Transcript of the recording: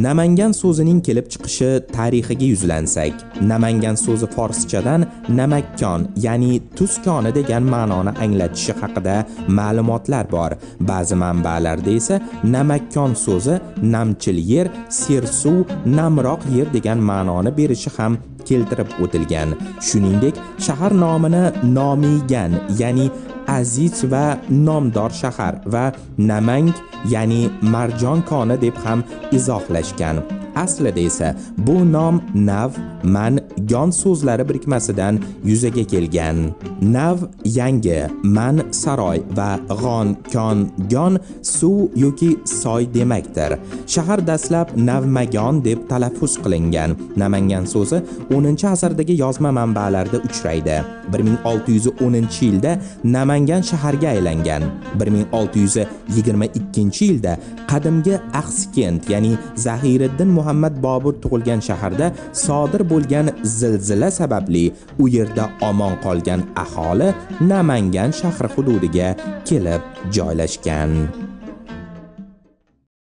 Namangan so'zining kelib chiqishi tarixiga yuzlansak, Namangan so'zi forschadan namakkon, ya'ni tuz koni degan ma'noni anglatishi haqida ma'lumotlar bor. Ba'zi manbalarda esa namakkon so'zi namchil yer, sersuv, namroq yer degan ma'noni berishi ham keltirib o'tilgan. Shuningdek, shahar nomini Nomigan, ya'ni aziz va nomdor shahar va Namang, ya'ni marjon koni deb ham izohlashgan. Aslida esa bu nom nav, man, gon so'zlari birikmasidan yuzaga kelgan. Nav yangi, man saroy va g'on, kon, gon suv yoki soy demakdir. Shahar dastlab Navmagon deb talaffuz qilingan. Namangan so'zi 10-asrdagi yozma manbalarda uchraydi. 1610-yilda Namangan shaharga aylangan. 1622-yilda qadimgi Axsikent, ya'ni Zahiriddin Muhammad Bobur tug'ilgan shaharda sodir bo'lgan zilzila sababli u yerda omon qolgan aholi Namangan shahri hududiga kelib joylashgan.